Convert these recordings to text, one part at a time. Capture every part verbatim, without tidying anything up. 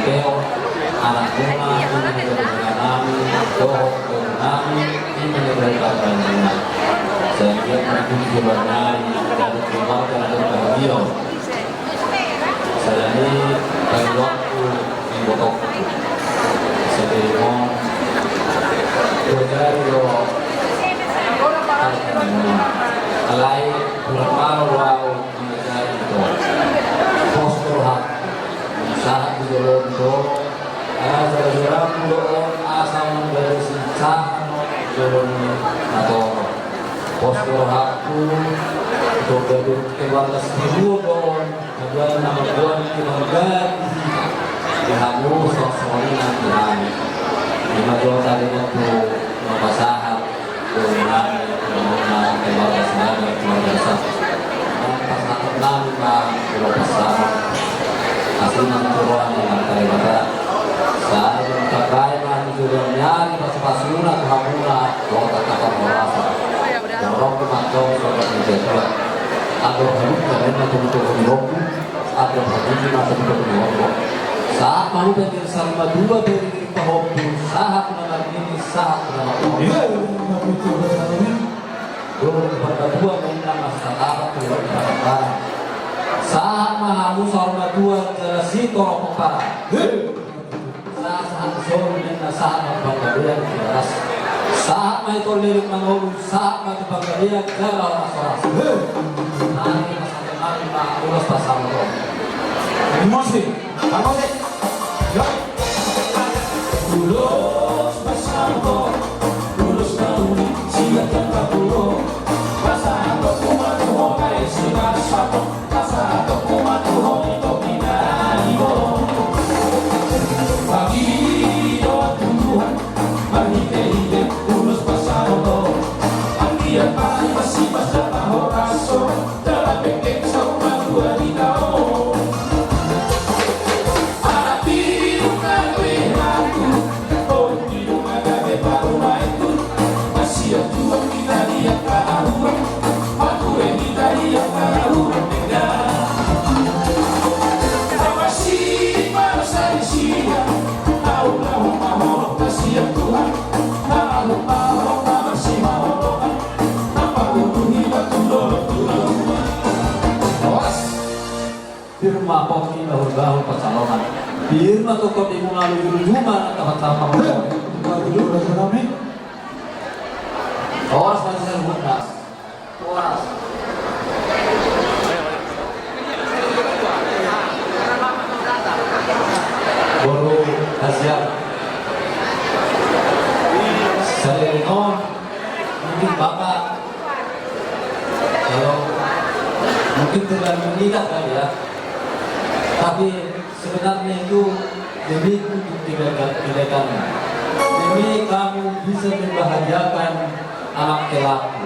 Teo, anakmuna, ima na jadi hela nami, dohot boru nami, ima na jadi panggabean muna. Sai anggiat ma di joloan nami dapot keluarga na berbahagia. Sadari i, pangidoanku di ibotongku. Sadari on, dua jari do. Alai, hurang malo do ahu mangajari ito. Pos do rohangku. Sahat di jolo on do. Asa jolo on do on, asa mambadosi sahat di jolo ni na torop. Pos do rohangku. Ito gabe keluarga sitiruon do on. Keluarga na mamboan kebanggaan di hita. Di hamu songon i nang di hami. Ima jolo tadi on tu mapasahat. Dohonon nami, dohonon nami, keluarga Silaban, keluarga besar. Pasahaton nami ma, keluarga besar. Asi ma tu roha ni Amanta Debata. Sai tambai ma tu joloan ni ari pasupasuna tu hamuna, dohot angka parhorasan. Dorong ma tong sobat ni jatua. Andor halumpang ma tu togu ni lombu. Andor halumpang ma tu togu ni lombu. Sahat ma hupet di saur matua bere ni pahompu, sahat tu na marnini, sahat tu na marnini. Iya, iya, iya, iya, iya, iya. Dohot tu parmatua, main na mas tatara, tu parmatua. Sahat ma hamu saur matua, jala sitorop pomparan. Iya. Sahat, sahat solu, main na sahat ma tu panggabean, jala ras. Sahat ma ito leleng mangolu, sahat ma tu panggabean, jala horas-horas. Iya. Nari, Nari ma ulos pasahaton. Musik. Musik. Yo. Ulos pasahaton. Ulos na uli sian jala ulos. Pasahaton ma tu ho, baen sian pasahaton. Pasahaton ma tu ho, ito pinangido. Bagi dohot Tuhan. Marhite-hite ulos pasahaton. Anggiat ma sipasahat horas. Horas. Pir ma pongki bahul-bahul pansalongan. Pir ma tongtong di muna, luju-luju ma na tapat-tapat. Pir ma tongtong di muna, luju-luju ma na tapat-tapat. Horas ma di saluhutna. Horas. Boru Hasian. Saleleng on, mungkin Bapak, kalau mungkin terlalu mengikat kali ya. Tapi sebenarnya itu demi untuk kebaikan, kebaikanmu. Demi kamu bisa membahagiakan anak kelaku.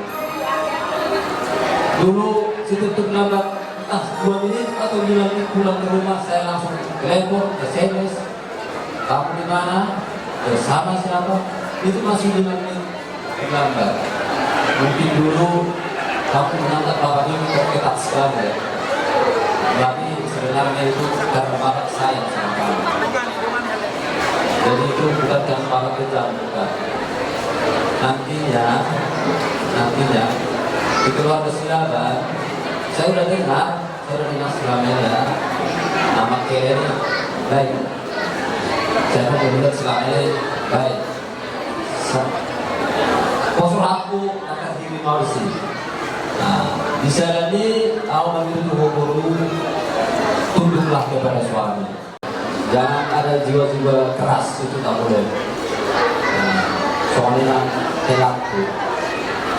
Dulu si Tuntun lambat, entah dua menit atau lima menit pulang ke rumah, saya langsung telepon, S M S, "Kamu di mana? Bersama siapa?" Itu masih lima menit. Lambat. Mungkin dulu kamu menganggap bapak ini kok ketat sekali ya. Tapi sebenarnya itu karena bapak sayang sama kamu. Jadi itu bukan karena bapak kejam, bukan. Nantinya, nantinya di keluarga Silaban, saya udah dengar, saya udah dengar selama ini ya. Nama kalian ini baik. Saya pun dengar selama ini baik. Sa-, pos rohangku, angka hiri ma disi. Nah, di sada ni, ahu mangido tu ho boru, tunduklah kepada suami. Jangan ada jiwa-jiwa keras, itu tak boleh. Nah, suami nang hela tu.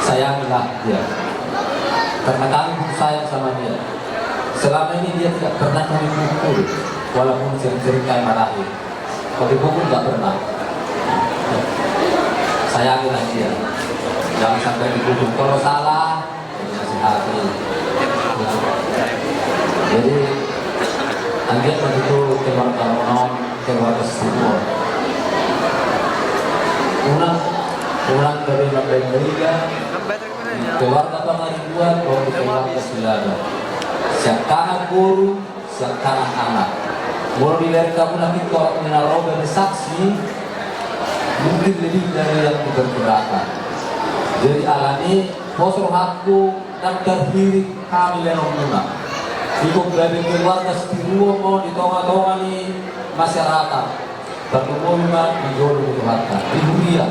Sayangilah dia. Karena kami pun sayang sama dia. Selama ini dia tidak pernah kami pukul, walaupun sering-sering kami marahi. Kalau dipukul nggak pernah. Sayangilah dia. Jangan sampai dipukul. Kalau salah, ya, nasihati. Jadi, anggiat ma tutu keluargamuna on keluarga sitiruon. Unang, unang gabe mambahen bariga. Keluarga Pangaribuan, keluarga Silaban. Siangkangan boru, siangkangan anak. Molo dibereng hamu nangkin torop ni na ro gabe saksi, mungkin lebih dari yang diperkirakan. Jadi alani i, pos rohangku ndang tarhirim hami baenonmuna. Ingkon gabe keluarga sitiruon ma di tonga-tonga ni masyarakat. Tarlumobi ma di jolo ni Tuhanta, di huria.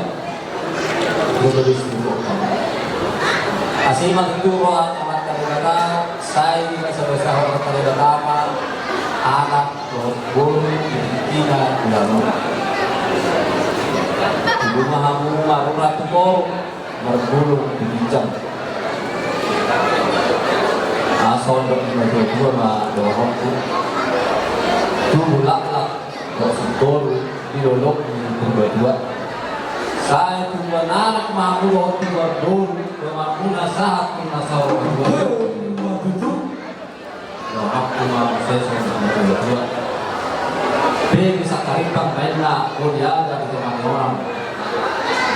Jolo di sitiruon ma. Asi ma tutu roha ni Amanta Debata, sai dibasabasahon Amanta Debata ma anak dohot boru di tingkina ulaon on. Tubu ma hamu marurat tu toru, margulung tu ginjang. Asa on dok ni natuatua ma dohononku. Tubu laklak dohot singkoru di dolok ni Purbatua. Sai tubuan anak ma hamu dohot tubuan boru, donganmuna sahat tu na saur matua. Dohononku ma muse songon na tua-tua. Bege sangkarimpang baenna, boi diaga di tonga ni onan.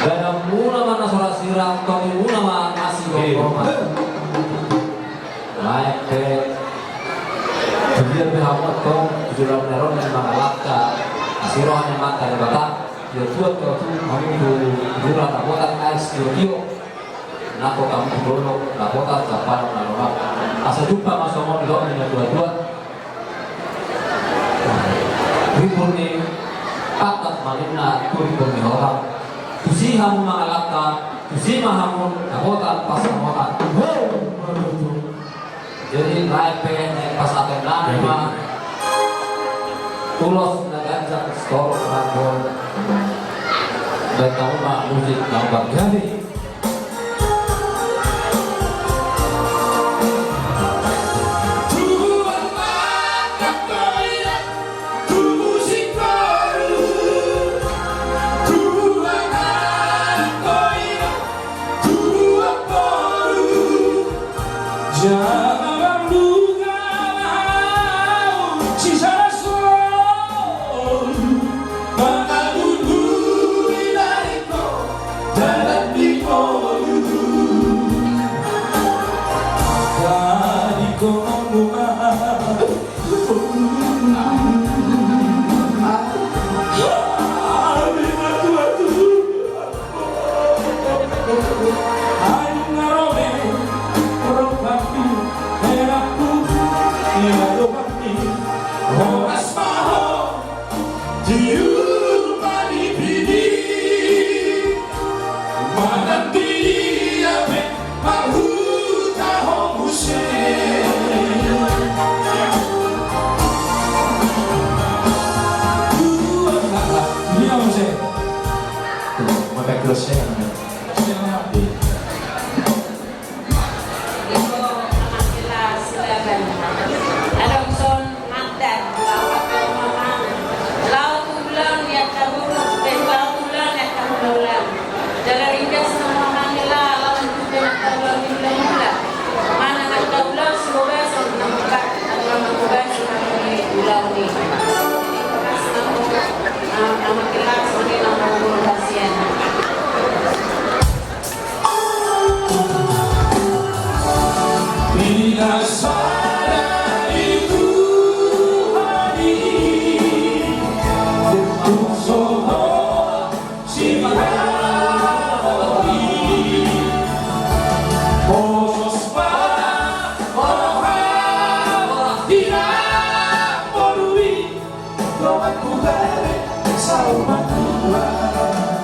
Badanmuna ma na so ra sirang, tongimuna ma na sigomgoman. Lae pe, tudia pe hamu antong tu joloan ni ari on mangalangka asi roha ni Amanta Debata. Ia tuat tu hamu tu hura na botak, aek sitio-tio. Nangkok hamu tu dolok na botak, jampalan na lomak. Asa jumpa ma songon didok ni na tua-tua. Ribur ni pandat ma ninna tu ribur ni horak. Tusi hamu mangalangka, tusi ma hamu dapotan pansamotan. Jadi lae pe, eh, pas aten nami ma ulos na ganjang, sitorop ranggon. Baen hamu ma musik na umbar gari. Adong son mandat, laho tu ulaon ni angka boru, eh, laho tu ulaon ni angka hulahula. Jala ringgas ma hamu hela laho tu angka ulaon ni hulahula. Manang angka ulaon sibobason na mungkap, angka na mungkap sibobason na mungkap ulaon i. Ringgas ma hamu, ah, hamu hela songon i na mungkap hasian.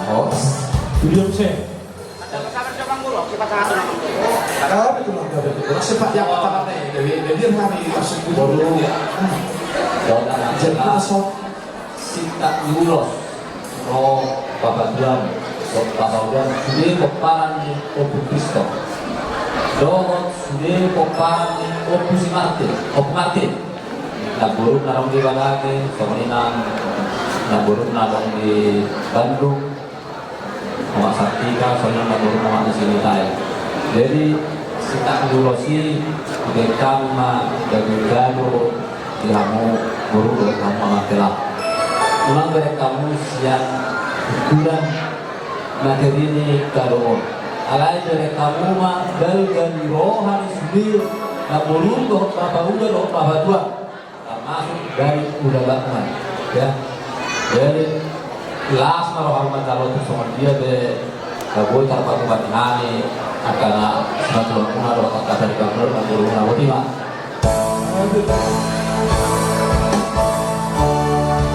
Host. Studio, Cek. Ada betul, ada betul. Sepak yang pertama nih, dari, dari dia hari masuk dulu ya. Jadi masuk. Sinta ni ulos ro papatuan dohot papaudan sude pomparan ni Ompu Kristo dohot sude pomparan ni Ompu si Martin, Ompu Martin. Namborumuna adong di Balage, songon i nang namborumuna adong di Bandung. Omak Santika, songon i nang namborumuna omak na sini tai. Jadi, sinta ni ulos i, dibereng hamu ma gabe gabe di hamu boru dohot hamu amang hela. Unang bereng hamu sian ukuran materi ni angka dao on. Alai bereng hamu ma balga ni roha ni sude namboru dohot papaudan dohot papatuan. Termasuk Jadi udah lama, ya. Jadi las ma roha manjalo tu songon dia be, na boi tarpatupa hami angka na sinatulang muna dohot angka tarikan muna, na guru muna, boti ma.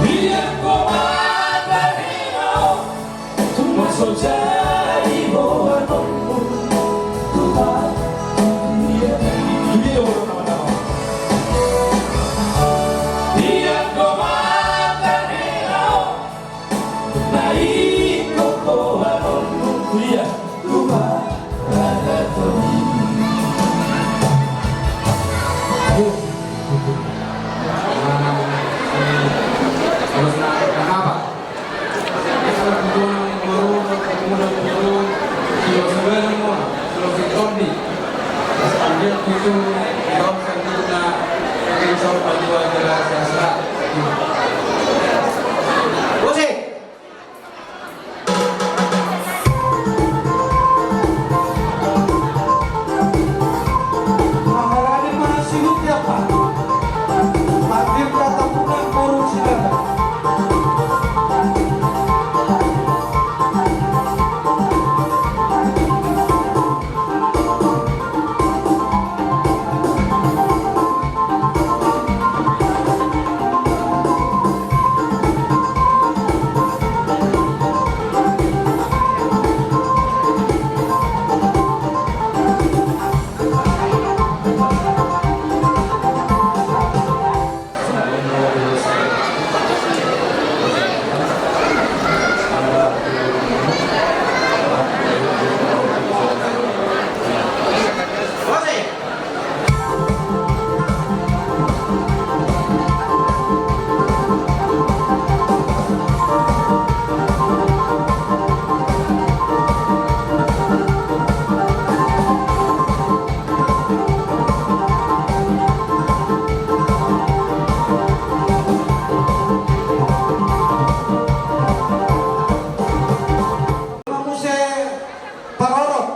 Ia kau mata hina. Terus na, kenapa? Musik. Mangarani manasihut ya, Pak. Hadir kata pulang korupsi, Bapak. Muse parorot,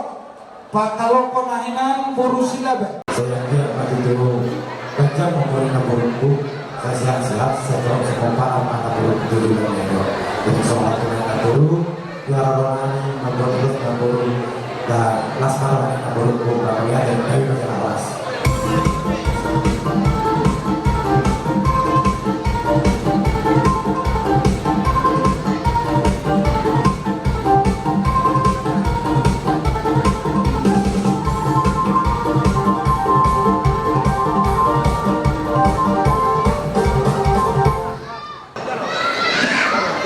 pakaloko na hinan boru Silaban. Sayang dia mati tu ganjang umur na buruk. Saya sehat-sehat, saya terus sekolah anak buruk tu di dunia itu. Jadi semangat dengan anak buruk. Juara ronani, membuat terus anak buruk. Dan las marah anak buruk, buruk anak lihat dan kayu macam las.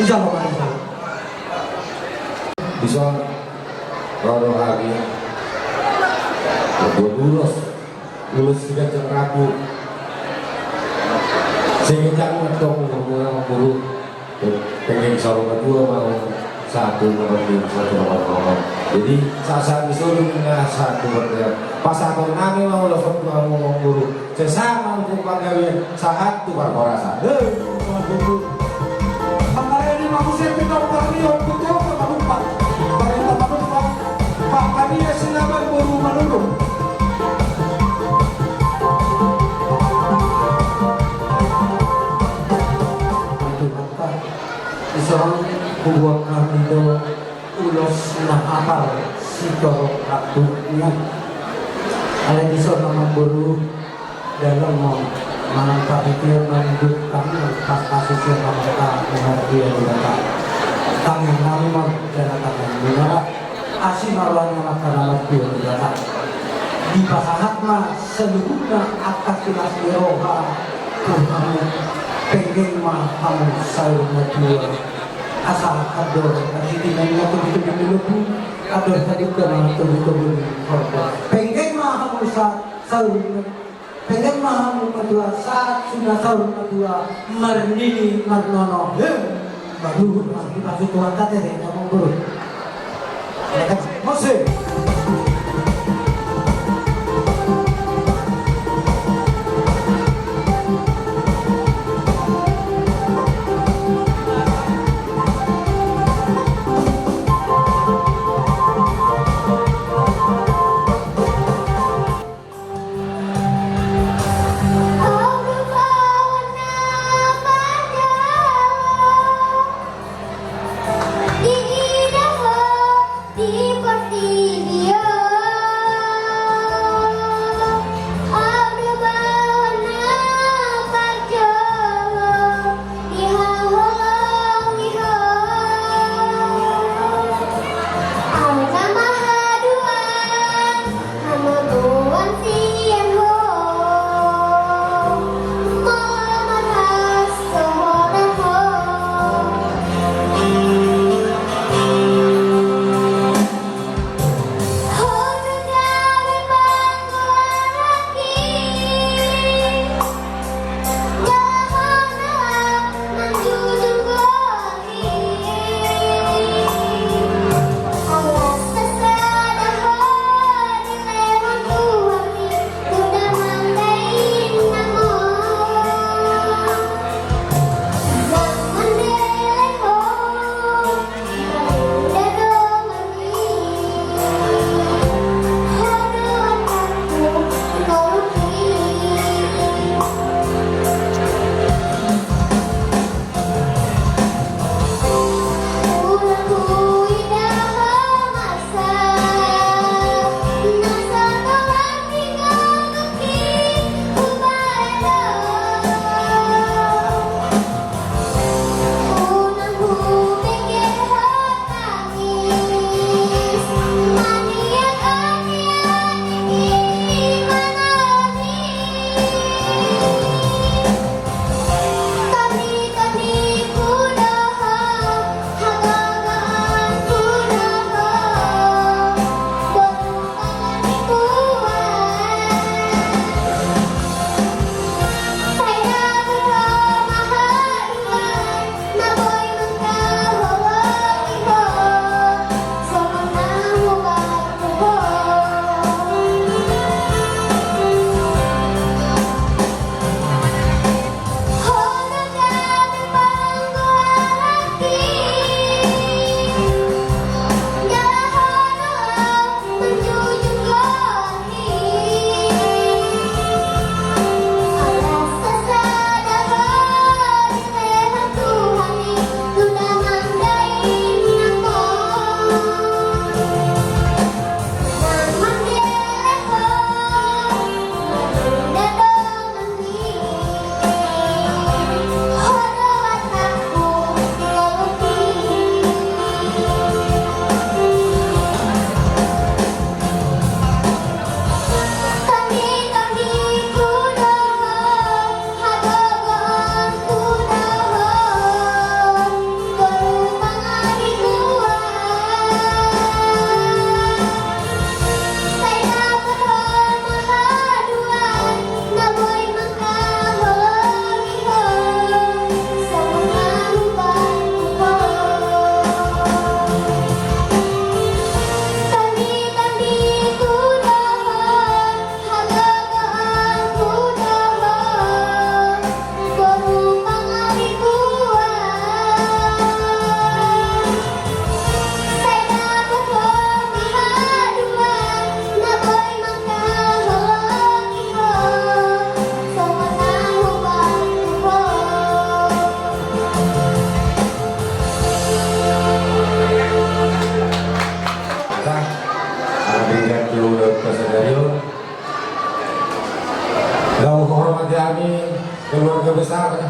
Bisa lo, Pak, bisa. Bisa. Roro hami. Buat ulos. Ulos tiga jam rabu. Sehingga jangan tong ngomong sama guru. Penggeng saur matua ma hamu sahat tu na marnini, sahat tu na marnono. Jadi sahat-sahat ni solu ninna sahat tu marnini. Pasahaton nami ma ulos on tu hamu amang boru. Sai sahat ma tu panggabean, sahat tu parhorasan. Hei, sahat tu. Mangarani ma muse pinompar ni on tu toko manumpak. Barita manumpak. Panggabean Silaban boru Manurung. Dison hubuat hami do ulos na hapal sitorop rambu ni on. Alai dison amang boru, dalan ma manang parhitean mangido hami pangasusion Amanta na martua Debata. Tangiang nami ma jala tangiang ni hita. Asi ma roha ni Amanta na martua Debata. Dipasahat ma saluhutna angka silas ni roha tu hamu. Penggeng ma hamu saur matua. Asa andor hatiha na togutogu ni lombu, andor hatiha na togutogu ni horbo. Penggeng ma hamu sa-, saur, penggeng ma hamu matua, sahat tu na saur matua, marnini marnono. Hem, baru, baru, baru, tuan kate deh, kamu guru. Musik.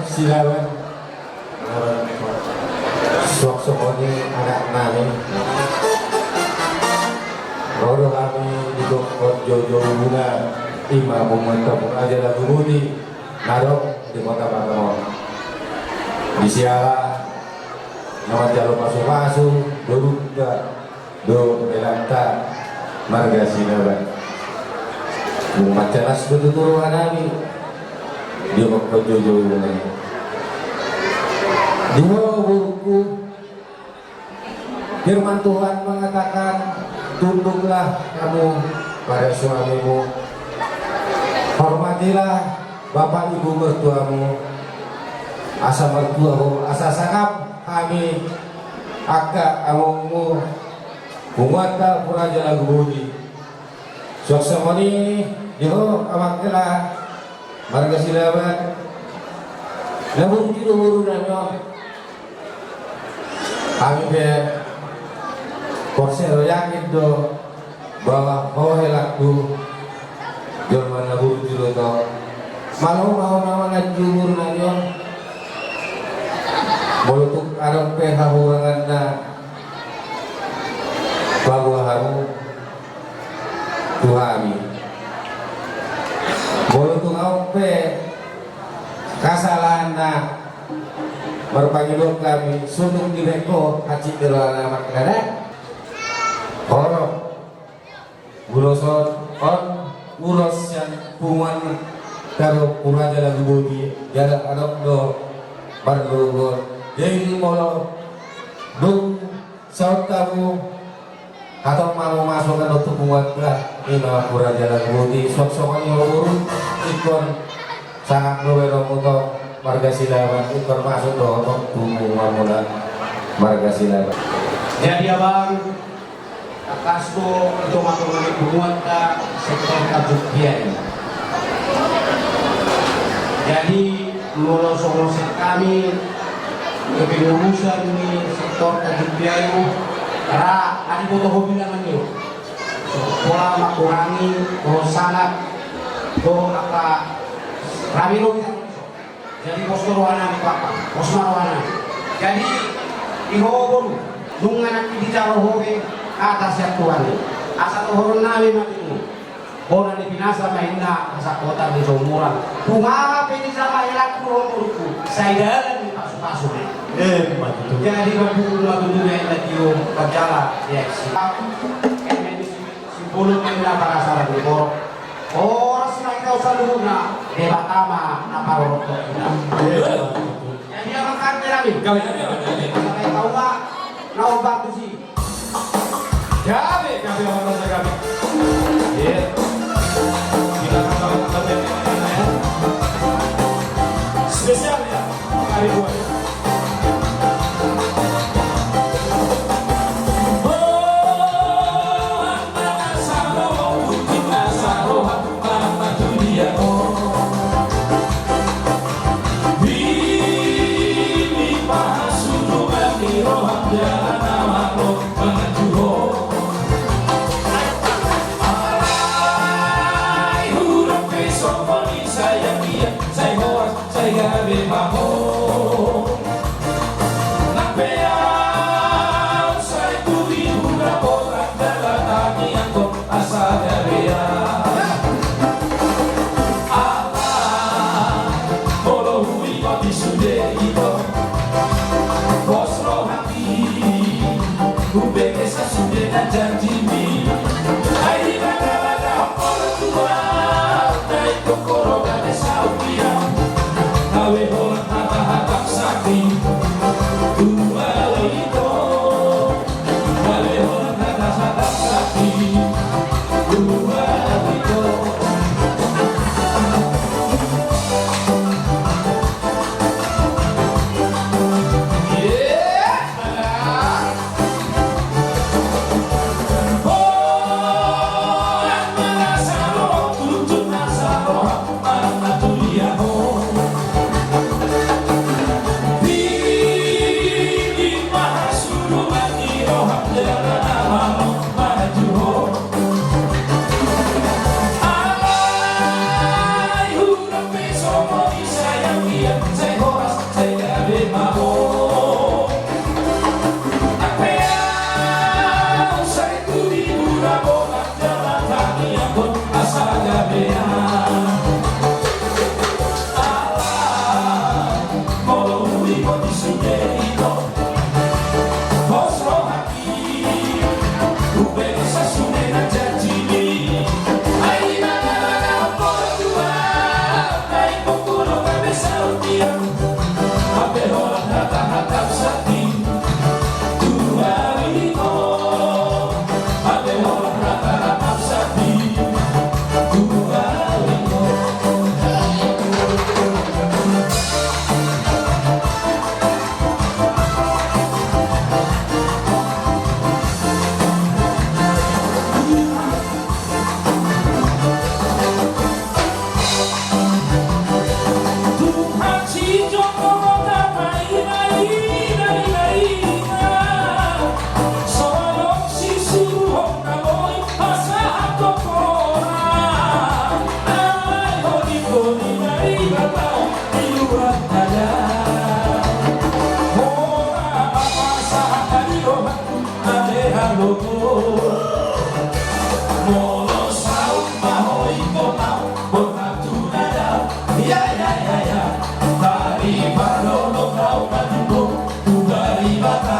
Silaban. Suang songon i anak nami. Ro do hami di gokhon joujou muna, ima punguanta Pur Raja Laguboti na adong di Kota Batam on. Di siala na manjalo pasupasu, borunta dohot belanta marga Silaban. Nunga mansai las do tutu roha nami di gokhon joujou muna i. Di ho borungku, firman Tuhan mengatakan, tunduklah kamu pada suamimu, hormatilah bapak ibu mertuamu, asa martua ho, asa sangap hami angka amongmu, punguanta Pur Raja Laguboti. Suang songon i di ho amang hela marga Silaban, na burju do boru nami on. Hami pe porsea do, yakin do bahwa ho helangku jolma na burju do tong. Malo ma ho na manganju boru nami on. Molo tung adong pe hahuranganna, paboa hamu tu hami. Molo tung adong pe kasalahanna, marpangidoan hami, so tung dibaen ho hansit ni rohana, amang hela. Olo. Ulos on, on ulos sian punguan Pur Raja Laguboti, jala adong do margogo. Jadi molo dung saut hamu, hatop ma hamu masukan tu punguanta, ima Pur Raja Laguboti. Suang songon i ho boru, ingkon sangap do baenonmu tong marga Silaban, ingkon masuk do ho tong tu punguanmuna marga Silaban. Jadi abang, tangkas do di tongatonga ni punguanta sektor Tanjung Priok i. Jadi molo songon sian hami kepengurusan ni sektor Tanjung Priok i, ra, adi boto ho bilangan i, pola mangurangi dohot sangap dohot angka rame do bilangan i. Jadi pos do roha nami, papa, pos ma roha nami. Jadi di ho boru, nunga nangkin dijalo ho be hata sian Tuhan i. Asa dohonon nami ma tu hamu, bona ni pinasa ma inna hasangkotan ni somuran. Tung aha pe dijama helangku dohot borungku, sai dalan ni pasupasu ma i. Eh, ma tutu. Jadi mambuku ma tutu ma inna tio, manjala di aksi. Simbolo ma inna parasaran ni borok. Horas ma hita saluhutna, Debata ma na parorot tu hita. Jadi amang hela nami, gabe, gabe, gabe, gabe. Sampai tahu ma na obat tu si. Gabe, gabe, amang hela nami. Iya. Kita akan tahu, ya. Spesial, ya. Sai gabe ma ho. Nang pe ahu sai tu di hula boran dalan tangiangkon asa gabe ahu. Ala molo huingot i sude ito, pos roha. Umbege sasude na janjimi. Ai di bagabaga orang tua, na ingkon hurang gabe saut ia. Gabe holan hata-hata sakti. Tua ito. Gabe holan hata-hata sakti. Tua ito. Molo saut ma ho ingkon au, borhat tu na dao. Ia, ia, ia, ia. Taripado do au, patupo tu Debata.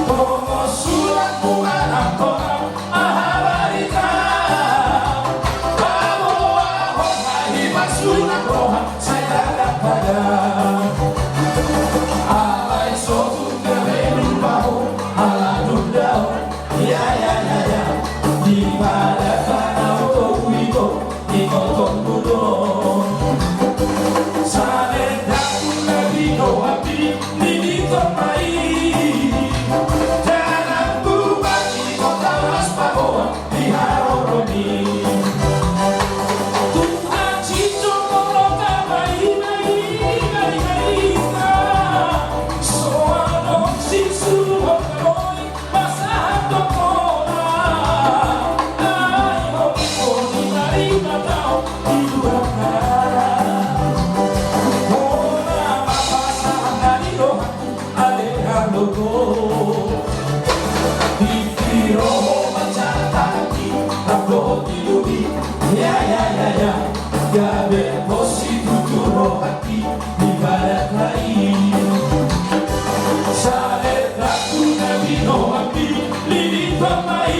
Tongon sulang muna nangkon au, aha barita? Paboahon ma hipas sulang roha, sai ragam pada. Alai so tung gabe lupa ho, ala dung dao. Ia, ia, ia, ia. Di pada tanau do huido, di kotong budo. Sale datu na bido api, ni di tomai. Dalan buba di kota las paboa, di haroro ni. Tuhan cinco molo tabai, bai, bai, bai, bai. Soal dong si suhon koi. Ia, ia, ia, ia. Gabe posi tutu rohangki. Ibarat lain. Sale datu na bido api, ni di tomai.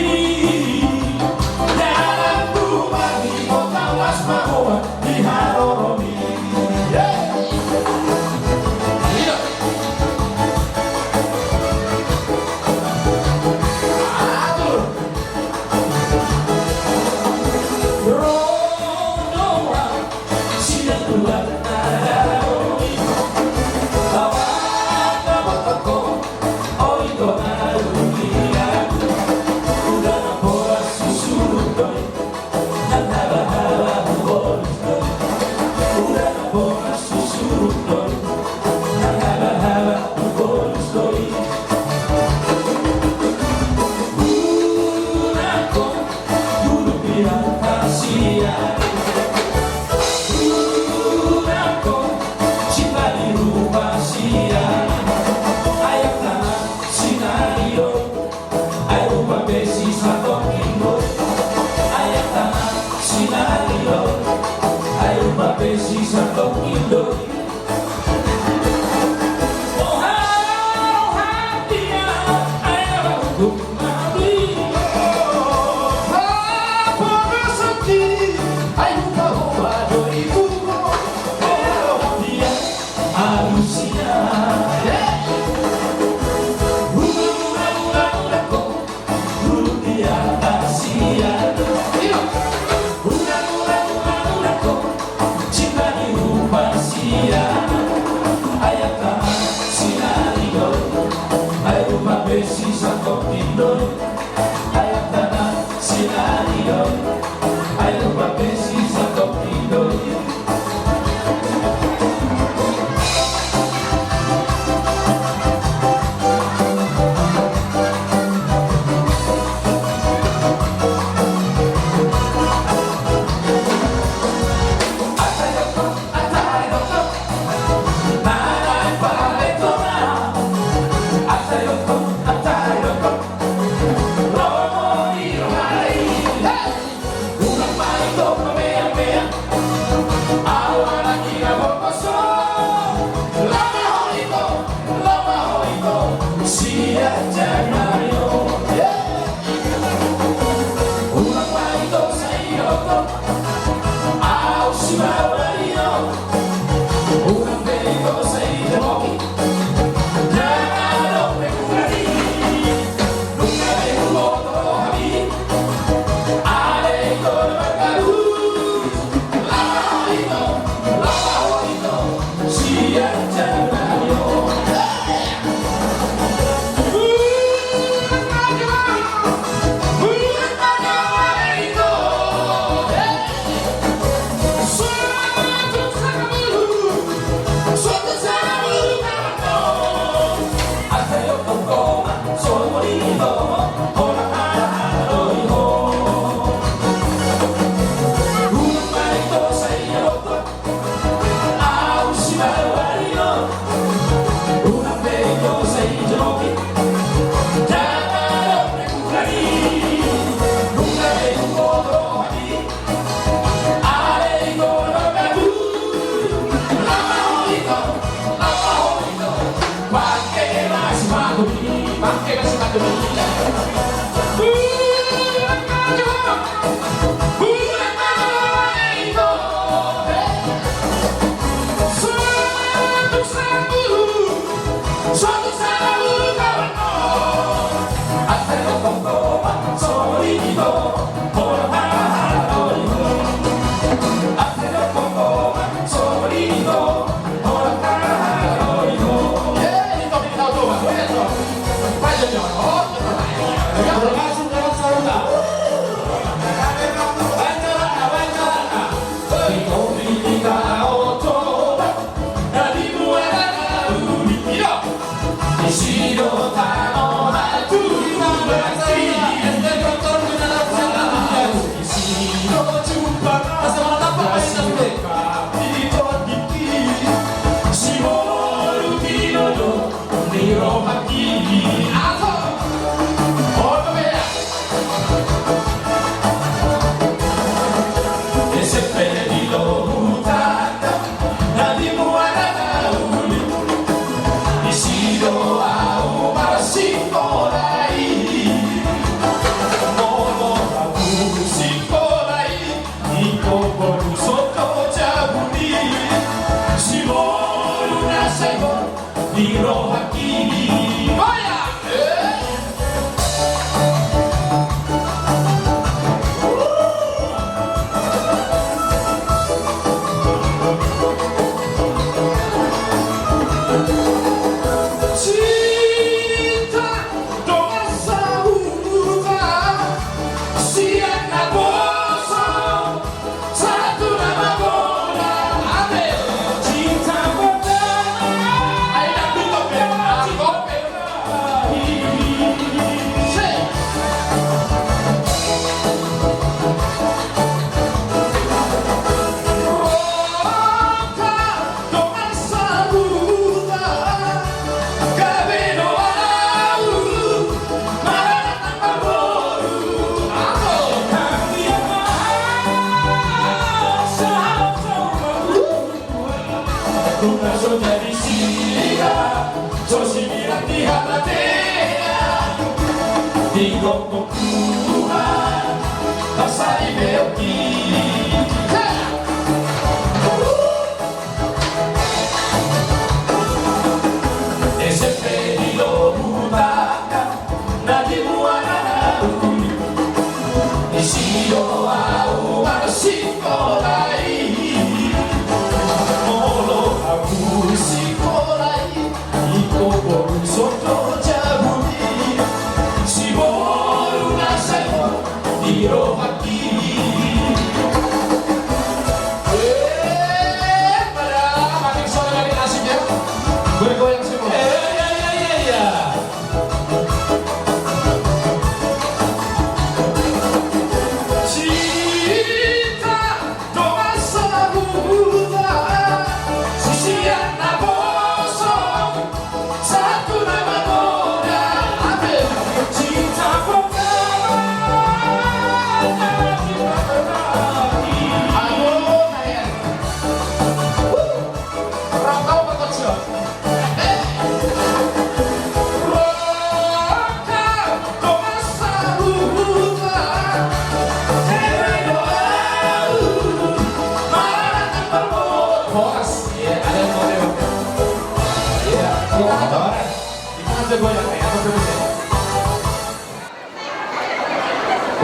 Dalan buba di kota las paboa, di haroro ni. Ia. Atur.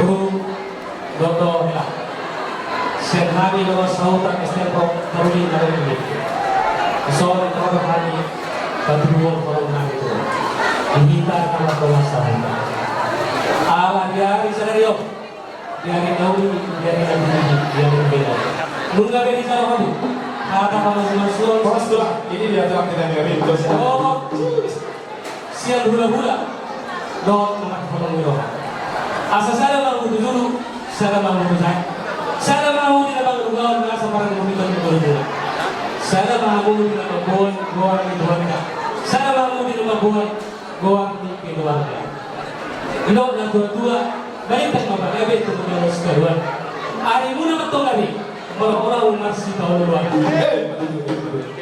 Boru, dohot hela. Sian hami do sahuta S T L Pro Paruli na dua. Dison ro do hami patuduhon holong nami tu hita na mardongan sahuta. Ala di ari sadari on, di ari na uli, di ari na tinggi, di ari na bela, nunga be dijalo hamu hata pamasumasuon. Horas, Tulang. Ini dia, Tulang, kita dengerin terus. Oh, sian hulahula dohot na manghaholongi roha. Asa sada ma hamu tu julu, sada ma hamu tu jae, sada ma hamu di na manghaholongi roha, asa parang hamu di na manghaholongi roha. Sada ma hamu di na mamboan goar ni Tuhanta. Sada ma hamu di na mamboan goar ni keluarga. Didok natuatua, balintang ma pagabe tu hula ni sitadoan. Arimuna ma antong gabe, molo hona umar sitaonon.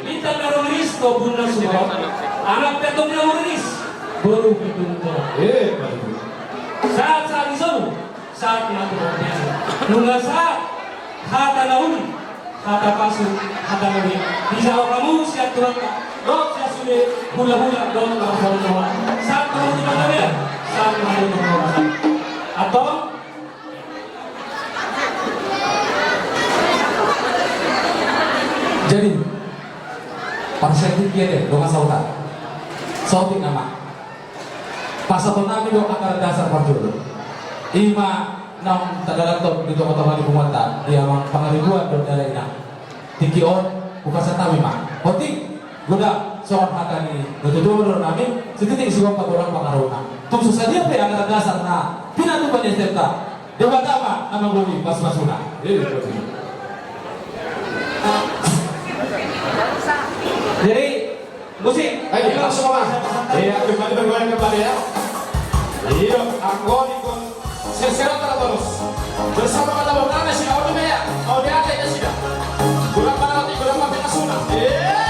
Bintang na rumiris tu ombun na sumorop, anak pe antong na rumiris, boru pe antong torop. Sahat, sahat ni solu, sahat ma tu bontean. Nunga sahat hata na uli, hata pasu, hata na uli. Dijalo hamu sian Tuhanta, dohot sian sude hulahula dohot na manghaholongi roha. Sahat ma hamu tu panggabean, sahat ma hamu tu panggabean. Antong, Parsahit i ate, dongan sahuta. Saotik nama. Pasahaton nami do anggaran dasar parjolo. I ma naung tadalanhon di tongatonga ni punguanta, di amang pangaribuan dohot dainang. Tingki on, hupasahat hami ma. Otik, godang songon hata ni natuatua dohonon nami, sititi sigompa godang pangarahutna. Tung so sadia pe anggaran dasar na pinatupa ni S T M-ta, Debata ma na manggohi pasupasu-Na. Eh, betul. Jadi, musik. Ayo, langsung, Mas. Iya, kembali bergoyang kembali, ya. Iya, anggo di kon-, sesera terus. Bersama kata bertanya sih, mau di meja, mau di atas ya, sih, dah. Kurang mana roti, kurang mana sunat. Iya.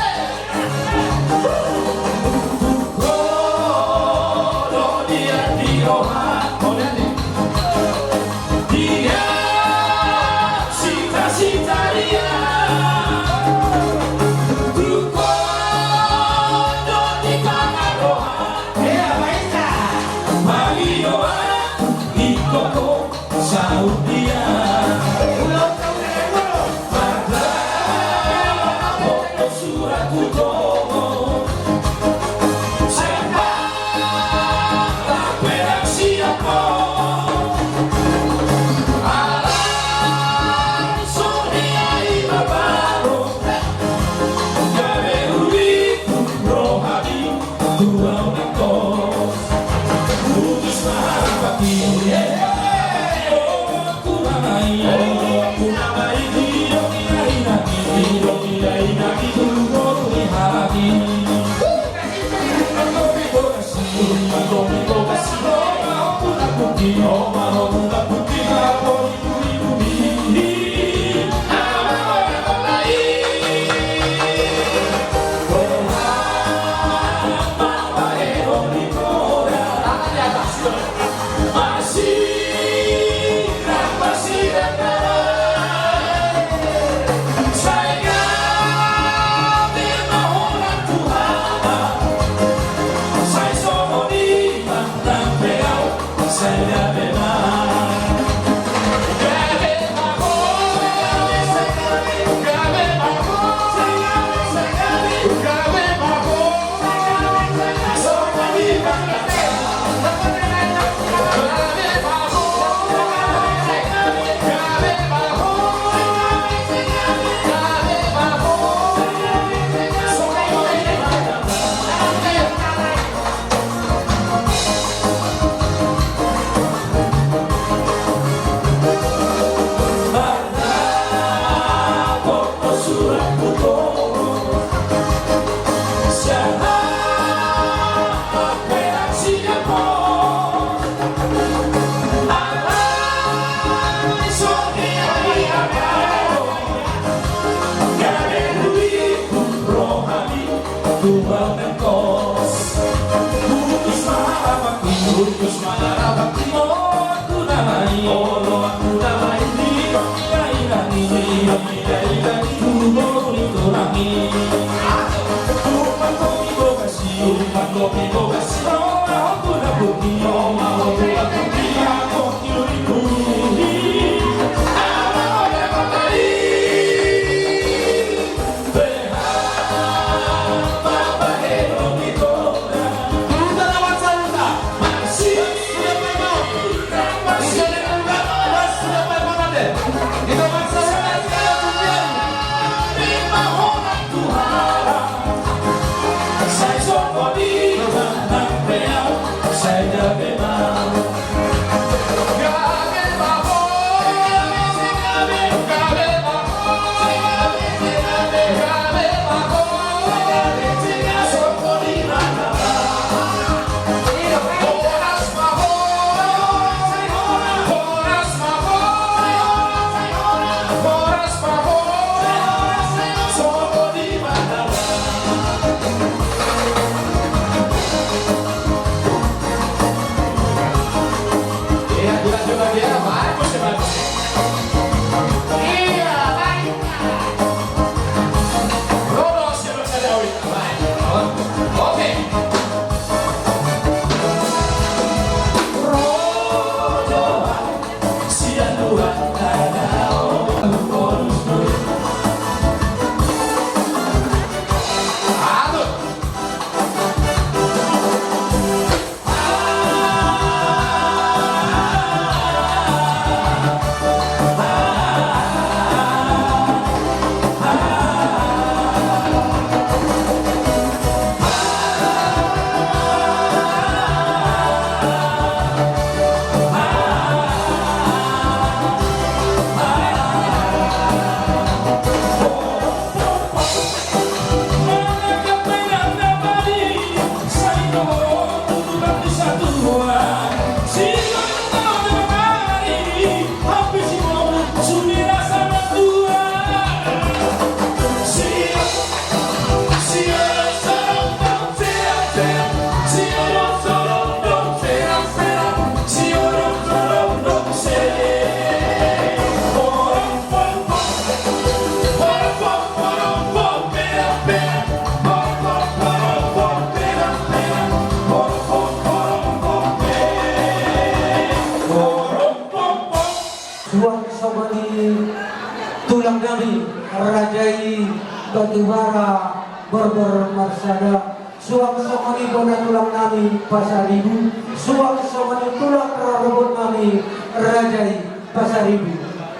Borbor Marsada, suang songon i bona tulang nami Pasaribu, suang songon i tulang rorobot nami raja i Pasaribu.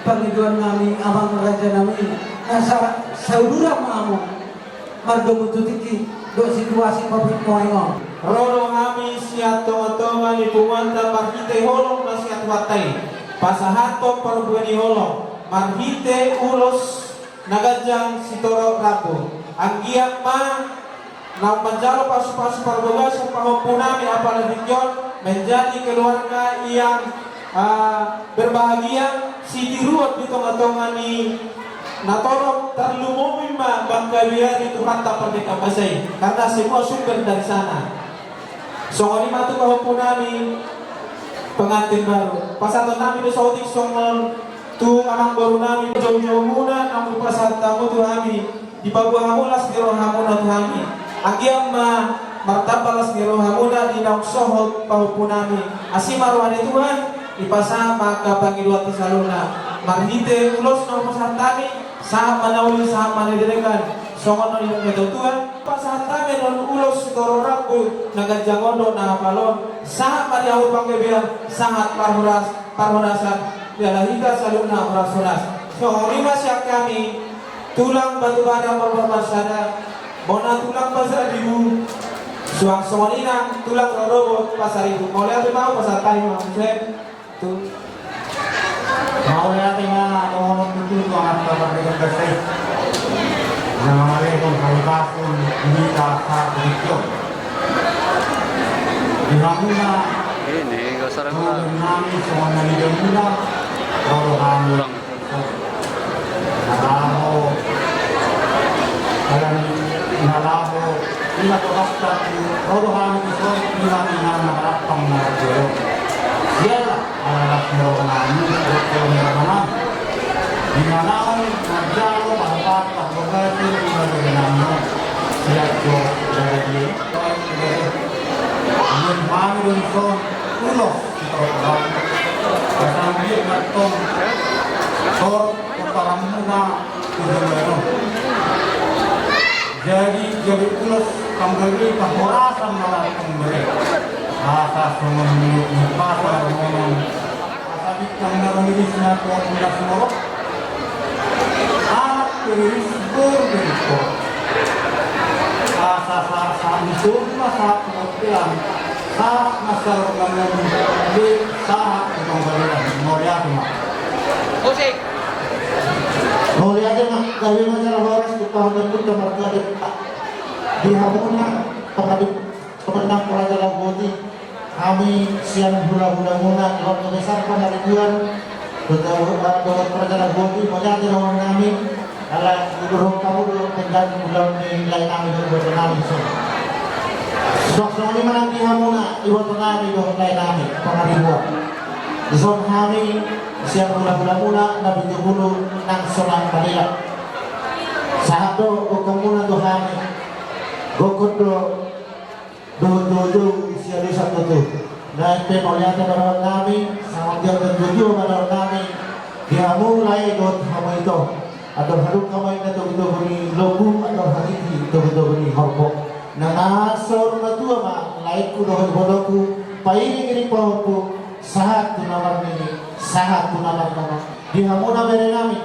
Pangidoan nami amang raja nami, na sa-, sauduran ma hamu mardomu tu tingki dohot situasi pabrik nuaeng on. Ro do hami sian tongatonga ni punguanta marhite holong na sian Tuhanta i, pasahathon parbue ni holong marhite ulos na ganjang sitorop rambu. Anggiat ma naung manjalo pasupasu parbagason pahompu nami apala tingki on menjadi keluarga yang, ah, berbahagia, sitiruon di tongatonga ni na torop, tarlumobi ma panggabean ni Tuhanta Pardenggan Basa i, karena semua sumber dari sana. Songon i ma tu pahompu nami pengantin baru. Pasahaton nami do saotik songon tu amangboru nami, joujoumuna naung hupasahat hamu tu hami, dipaboa hamu las ni rohamuna tu hami. Anggiat ma martamba las ni rohamuna di naung sohot pahompu nami. Asi ma roha ni Tuhan, dipasahat ma angka pangidoan tu saluhutna. Marhite ulos na hupasahat hami, sahat ma na uli, sahat ma na denggan, songon na nidok ni natuatua. Pasahat hami annon ulos sitorop rambu na ganjang on dohot na hapal on, sahat ma di hamu panggabean, sahat parhoras, parhorasan, jala hita saluhutna horas-horas. Songon i ma sian hami, tulang Batubara Borbor Marsada, bona tulang Pasaribu, suang songon i nang tulang rorobot Pasaribu. Mauliate ma, hupasahat hami ma muse. Tu. Mauliate ma dohonon tutu tu Amanta Pardenggan Basa i, na mangalehon hahipason di hita sahat tu tingki on. Di hamuna, ini gak sarang dohonon nami songon na nidokmuna, ro do hami. Ulang. Na laho, ala ni na laho, ima tu basta tu, ro do hami tu son, ima tu inganan na marampang na jolo. Siala, ala las ni roha nami, ala las ni roha nami. Di na naung manjalo pahompu, pahompu bagason, ima tu inganan na jolo. Siala, siala dia. Ian hami do dison ulos sitorop rambu. Pasahat ma antong torop pomparanmuna tu joloan on. Jadi, jadi ulos panggabean, parhorasan ma antong bere. Asa songon ni umpasa dohonon. Asa bintang na rumiris na tu ombun na sumorop. Anak pe riris, boru pe riris. Asa sahat-sahat ni solu ma sahat tu bontean, sahat ma saluhut na ngolu, sahat tu panggabean. Mauliate ma. Musik. Mauliate ma, gabe ma jala horas tu pahompu marga Demak. Di hamuna, pahompu Songon nang raja Lahoti, hami sian hulahulamuna, Iwan Komisar Pangaribuan, dohot raja Lahoti, mauliate dohonon nami, ala didok hamu do denggan ulaon ni lae nami dohot iboto nami dison. Suang songon i ma nang di hamuna, iboto nami dohot lae nami, Pangaribuan. Dison hami sian hulahulamuna, na pitupulu nang Solang Malela. Sahat do gokhonmuna tu hami, gokhon do dohot joujou sian dison tutu. Nang pe mauliate ma dohonon nami, sahat ma dohot joujou ma dohonon nami. Di hamu lae dohot hamu ito. Andor hadungka ma inna togutogu ni lombu, andor hatiti togutogu ni horbo. Nang na saur matua ma laengku dohot ibotongku, pairingiring pahompu, sahat tu na marnini, sahat tu na marnono. Di hamuna bere nami,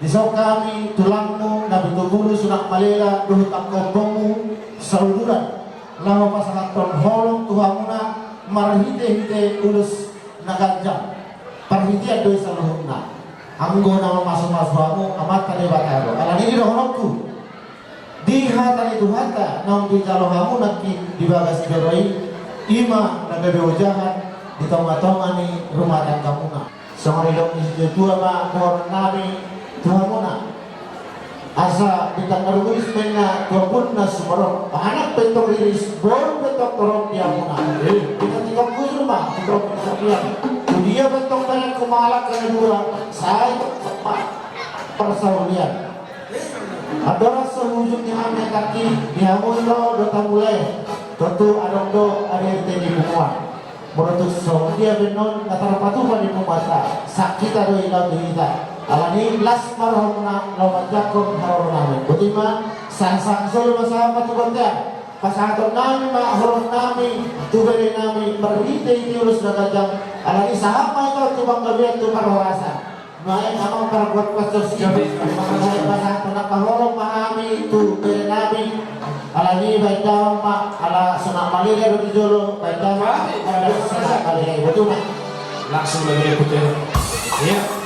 dison hami tulangmu na pitupulu Solang Malela dohot angka ompungmu sauduran, laho pasahathon holong tu hamuna marhitehite ulos na ganjang. Parhitean do i saluhutna. Anggo na mamasumasu hamu Amanta Debata do. Alani i dohononku, di hata ni Tuhanta naung dijalo hamu nangkin di bagas joro i, i ma na gabe ojahan di tongatonga ni rumah tanggamuna. Songon nidok ni situatua ma dohonon nami tu hamuna. Asa bintang na rumiris ma inna tu ombun na sumorop. Anak pe antong riris, boru pe antong torop di hamuna. Eh, di na tikok hujur ma, tikok hujur ma. Tu dia pe antong badanku mangalangka na dua, sai parsaulian. Andorang so hujur ni hami nangkin, di hamu do dohot hamu lae. Tontu adong do A D R T ni punguan. Molo tung songon dia pe annon na tarpatupa di punguanta, sangkita do i laho tu hita. Alani las ma rohamuna laho manjangkon haroro nami. Boti ma, Sahat-sahat solu ma sahat ma tu bontean. Pasahaton nami ma holong nami tu bere nami marhite-hite ulos na ganjang. Alani sahat ma i tu panggabean tu parhorasan. Baen amang parbuat pasos i. Gabe. Maka baen pasahaton angka holong ma hami tu bere nami. Alani baen damang ma ala sonang maliga do di jolo baen damang. Gabe. Ala sonang maliga i, botima. Langsung lagi ya, Putra. Iya.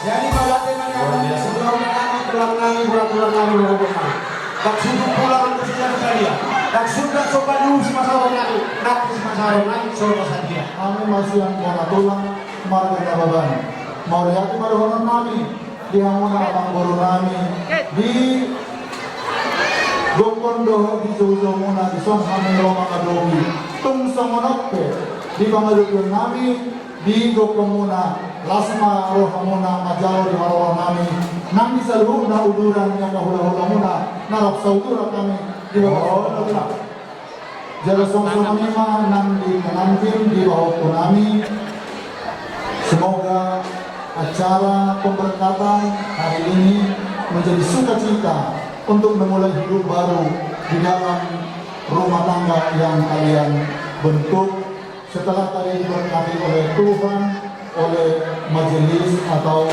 Jadi, mauliate ma nian, luar biasa. Tulang nami, tulang nami, tulang nami, tulang nami. Ndang sundut pulang tu sini sadia. Ndang sundut so palu si masalah nami, nanti si masalah nami, so sadia. Hami ma sian bona tulang, marga Nababan. Mauliate ma dohonon nami di hamuna amangboru nami, di gokhon dohot di joujoumuna, dison hami ro mangadopi. Tung songon on pe, di pangadopion nami, di gokhonmuna, las ma rohamuna manjalo di haroro nami, nang di saluhutna uduran ni angka hulahulamuna, na rap sauduran hami di bagasan. Jala songon i ma nang di pengantin di pahompu nami. Semoga acara pemberkatan hari ini menjadi sukacita untuk memulai hidup baru di dalam rumah tangga yang kalian bentuk setelah tadi diberkati oleh Tuhan, oleh majelis atau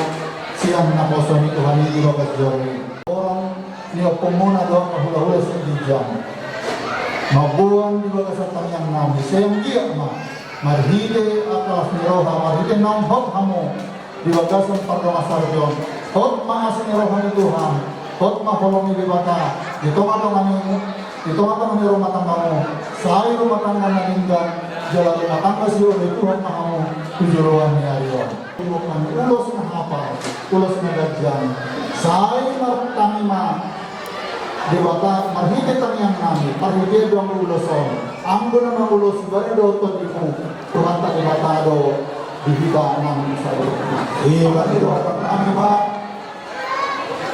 sian naposo ni Tuhan i di bagas joro i. Orang ni ompunmuna dohot hulahula sian ginjang. Mamboan di bagasan tangiang nami, sai anggiat ma marhite angka las ni roha, marhite naung hot hamu di bagasan pardongansaripeon. Hot ma asi ni roha ni Tuhan, hot ma holong ni Debata di tongatonga ni, di tongatonga ni rumah tanggamu. Sai rumah tangga na denggan jala rumah tangga sioloi Tuhan ma hamu tu joloan ni ari on. Bukan ulos na hapal, ulos na ganjang. Sai martangi ma Debata marhite tangiang nami, marhite dong ulos on. Anggo na mangulosi badan dohot tondimu, Tuhanta Debata do di hita nang saluhutna. Iya, Pak. Dohot tangiang nami ma,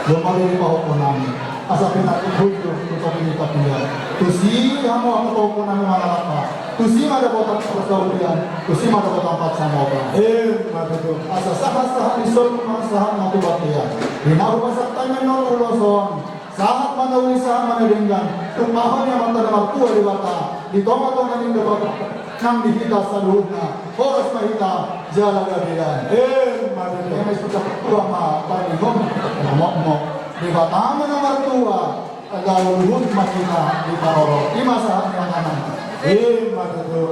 jomari pahompu nami. Asa pinantik hujur tu topi ni tapia. Tusi hamu angka pahompu nami mangalangka. Tusi ma dapotan parsaulian, tusi ma dapotan pansamotan. Emma tutu. Asa sahat-sahat ni solu ma sahat ma tu bontean. Di na hupasahat hami on ulos on. Sahat ma na uli, sahat ma na denggan. Tumpahon ni Amanta na martua Debata di tongatonga ni Debata nang di hita saluhutna. Horas ma hita jala gabean. Emma tutu. Emma tutu. Tua ma parlingom. Mokmok. Debata ma na martua. Anggo luhut ma hita diparorot. I ma sahat ni angan. Emma tutu.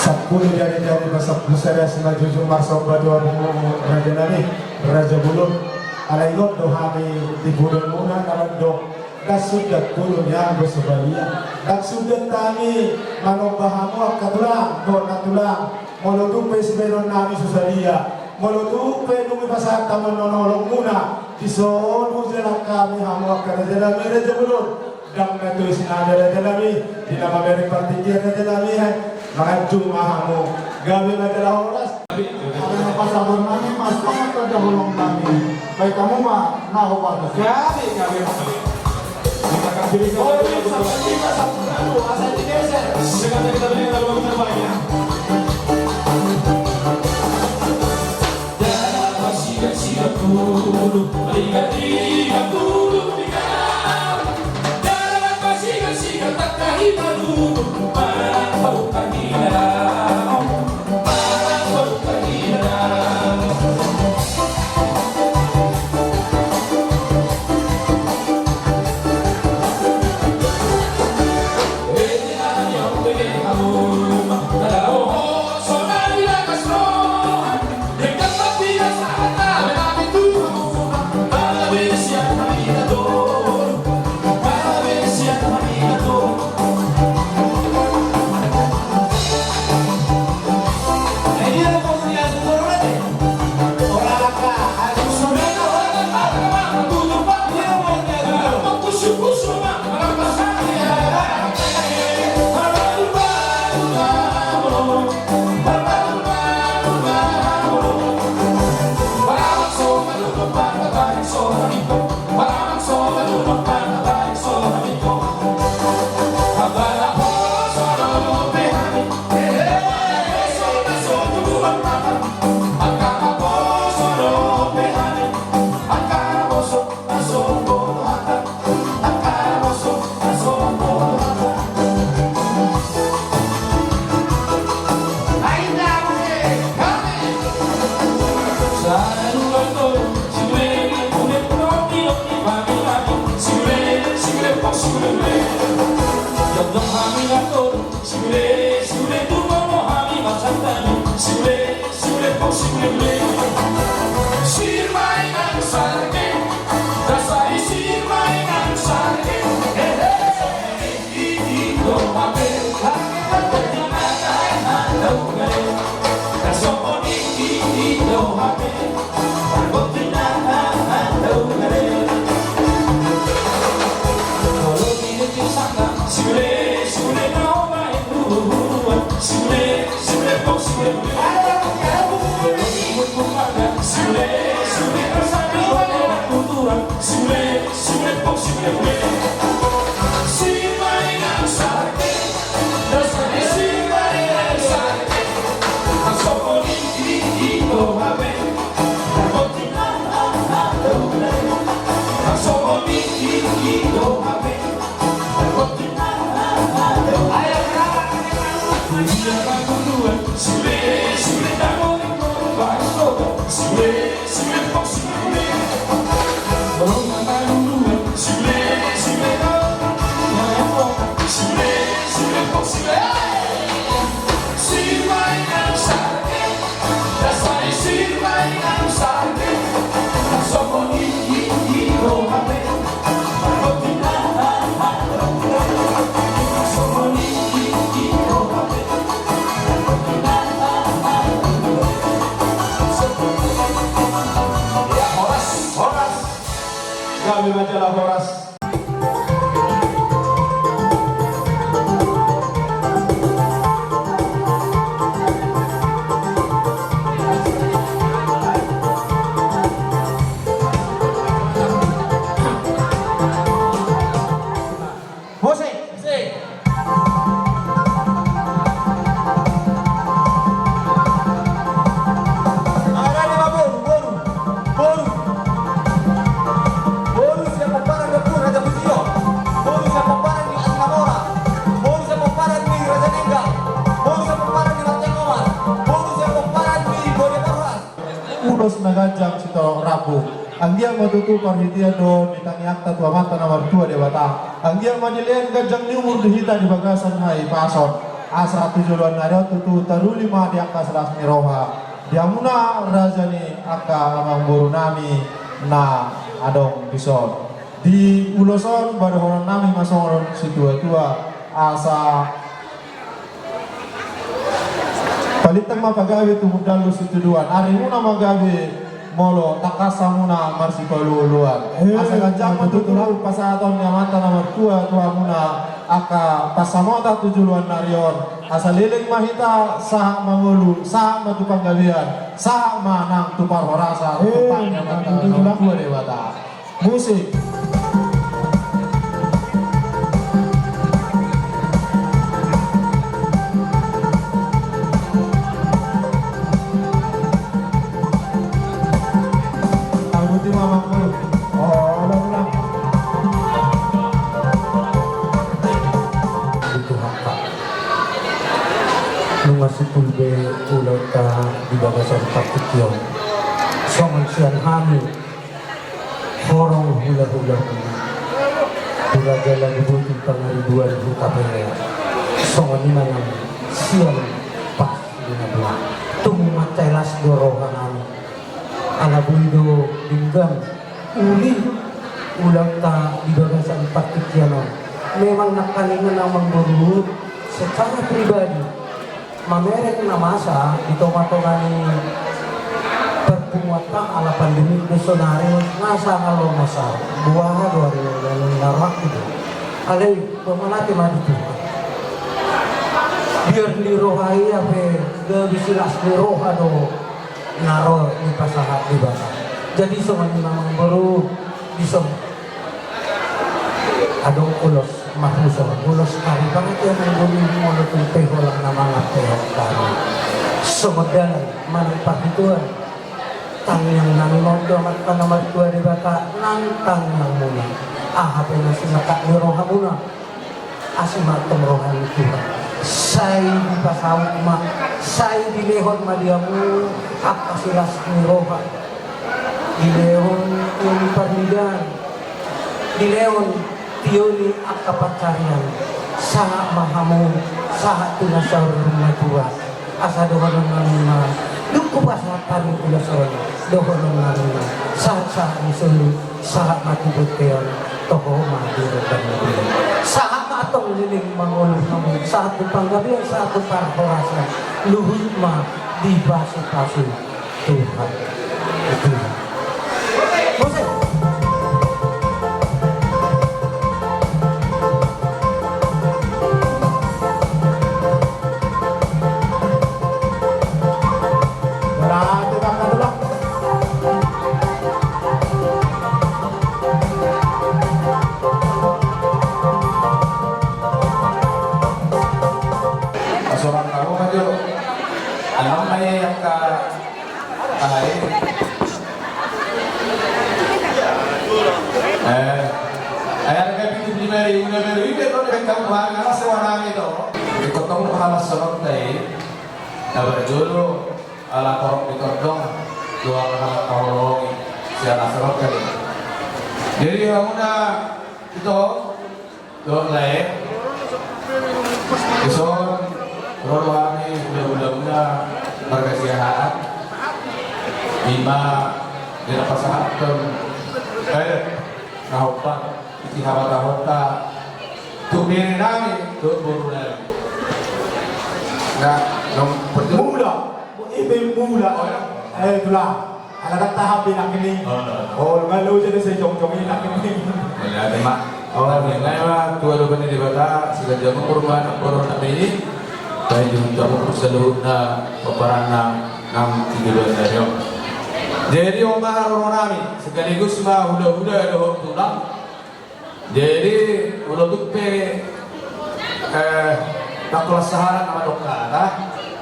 Sampulu jari-jari pasampulu sada simanjujung marsomba tu ompunmu raja nami, raja bolon. Alai ingot do hami di bolonmuna na mandok. Ndang sundat bolon i anggo so balia. Ndang sundat hami manomba hamu angka tulang dohot nantulang. Molo tung pe sibahenon nami so sadia, molo tung pe dung i pasahat hamu annon holongmuna, dison hujalang hami hamu angka raja nami, raja bolon. Ndang na tusi nami raja nami, di na mamereng partingkian raja nami, eh, manganju ma hamu. Gabe ma jala horas. Gabe. Ada na pasabar nami, mas, pamat raja holong nami. Baik, hamu ma na hobar. Gabe, gabe, gabe. Kita akan pilih. Oh, ini sama kita, sama kita, asa digeser. Sekarang kita beri lagu yang terbaik, ya. Horas, horas. Gabe ma jala horas. Musik. Musik. Ada lima boru, boru, boru. Boru sian pomparan ni Ompu Raja Pusio. Boru sian pomparan ni Asinamora. Boru sian pomparan ni Raja Nenggal. Boru sian pomparan ni Martengomar. Boru sian pomparan ni Bodia Borhas. Ulos na ganjang sitorop rambu. Anggiat ma tutu parhitean dohot ni tangiangta tu Amanta na martua Debata. Anggiat ma dilean ganjang ni umur di hita di bagasan hahipason. Asa tu joloan ni ari on tutu taruli ma di angka las ni roha di hamuna raja ni angka amangboru nami na adong dison. Di ulos on badohonon nami ma songon situatua, asa palintang ma pagabe tu hundul ni situan. Arimuna ma gabe molo tangkas hamuna marsipaolooloan. Asa ganjang ma tutu pasahaton ni Amanta na martua tu hamuna Angka pansamotan tu joloan ni ari on, asa leleng ma hita sahat mangolu, sahat ma tu panggabean, sahat ma nang tu parhorasan. Eh, tu panggabean, tu joloan ni Debata. Musik. Taruti mamang. Oh, ulang, ulang. Di Tuhanta. Nunga sipul be ulaonta di bagasan partingkian. Songon sian hami. Horong hulahula. Hula jala dibuti pangaribuan huta pele. Songon i manang sian pas di nabua. Tung mansai las do roha nami. Ala boi do denggan uli ulaonta di bagasan partingkian on. Memang nangkaningan amang boru secara pribadi mamereng na masa di tongatonga ni parpunguanta ala pandemi do sonari masa na lomo sa buaha do ari na rohangku do. Alai pamanate ma di Tuhan. Biar ni roha ia pe gabe silas ni roha do na ro ni pasahat Debata. Jadi songon i ma amang boru dison. Adong ulos marhuso, ulos kari pangatian ni bumi molo tung pe holan na mangan pe hok kari. Songon dalan manang parhituan. Tangiang nami ma on tu Amanta na martua Debata nang tangiangmuna. Aha pe na sinangkap ni rohamuna. Asi ma antong roha ni Tuhan. Sai dipasaut ma, sai dilehon ma di hamu angka silas ni roha. Dilehon tio ni parnidaan, dilehon tio ni angka pansarian. Sahat ma hamu, sahat tu na saur matua. Asa dohonon nami ma, dung hupasahat hami ulos on, dohonon nami ma, sahat-sahat ni solu, sahat ma tu bontean, toho ma di roban ni. Sahat ma antong leleng mangolu hamu, sahat tu panggabean, sahat tu parhorasan, luhut ma dipasupasu Tuhan. Musik. Pasoran na ro ajo. Anam aja yang ka Ahai. Eh, ayah kayak pintu di mari, udah baru ini kau udah kamu bahan alas warna itu. Ikut kamu halas sorot tadi. Kabar dulu, ala korok di todong, dua anak kau longi, si anak sorot tadi. Jadi kamu nak itu Dohot lae. Dison ro do hami hulahula muna marga Siahaan. Ima di na pasahathon, eh, na hombar di habatahonta tu bere nami tu boru nami. Nah, nom pertemu. Mula, ibe mula. Oh, ya. Eh, tulang. Ala dang tahan be nangkin i. Oh, nga lo jadi sai jongjong i nangkin i. Mauliate ma. Oh, mauliate ma tu adopan ni Debata, siganjang umur ma na boru nami i. Baen di hita umur saluhutna pomparanna nang di joloan ni ari on. Jadi on ma haroro nami, sekaligus ma hulahula dohot tulang. Jadi, molo tung pe, eh, nangkolas sahalak na mandok hata,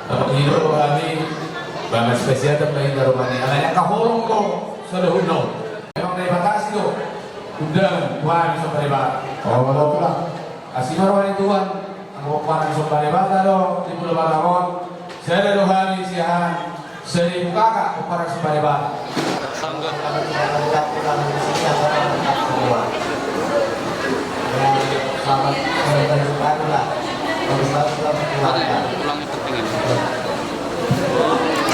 nang ido do hami, bagas pesiatan ma inda rumani, alai angka holong do saluhutna. Memang Debata asi do, undangan, Tuhan, sombah Debata. Oh, betul lah. Asi ma roha ni Tuhan. Anggo pomparan ni somba Debata do di Pulo Batam on, sada do hami sian sada ni kakak pomparan somba Debata.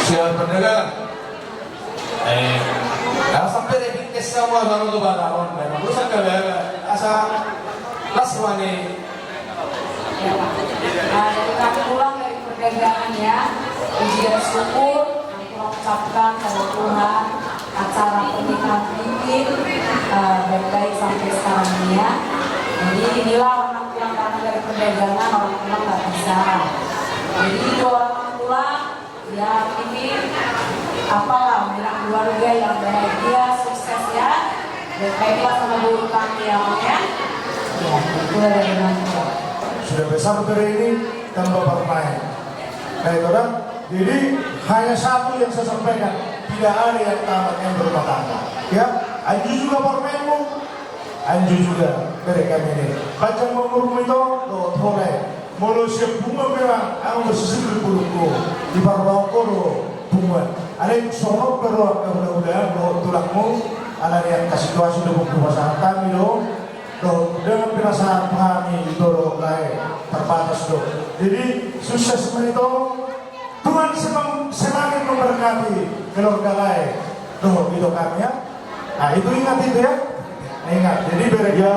Sian pendengar. Eh, asa sampe dipingkes sama sama tu Batam on, memang rusak gabe, asa las wani. Ya, Pak. Nah, dari kami pulang dari perdagangan ya, puji dan syukur kami ucapkan pada Tuhan, acara pernikahan Pipin, eh, baik-baik sampai sekarang ini ya. Jadi inilah orang pulang karena Perdagangan orang tua nggak bisa. Jadi, dua orang tulang, ya, ini apalah, bilang keluarga yang bahagia, sukses, ya. Dan baiklah sama guru kami, ya, Om, ya. Ya, itulah dari orang tua. Sudah besar bere ini, tambah bermain. Nah, itu kan. Jadi, hanya satu yang saya sampaikan, tidak ada yang tamat yang berumah tangga. Ya, anju juga bermainmu. Anju juga, bere kami ini. Panjang umurmu ito, dohot holan. Molo sian punguan memang, au marsisir di pudungku. Diparrohahon ho do punguan. Alai songon on pe rohangku, mudah-mudahan dohot tulangmu, alani angka situasi do, buku pasangan kami do. Dohot, dengan pinasahat hami ito dohot lae, terbatas do. Jadi, sukses ma ito. Tuhan semang-, semakin memberkati keluarga lae dohot ito kami, ya. Nah, itu ingat itu, ya. Nah, ingat. Jadi, bere, ya,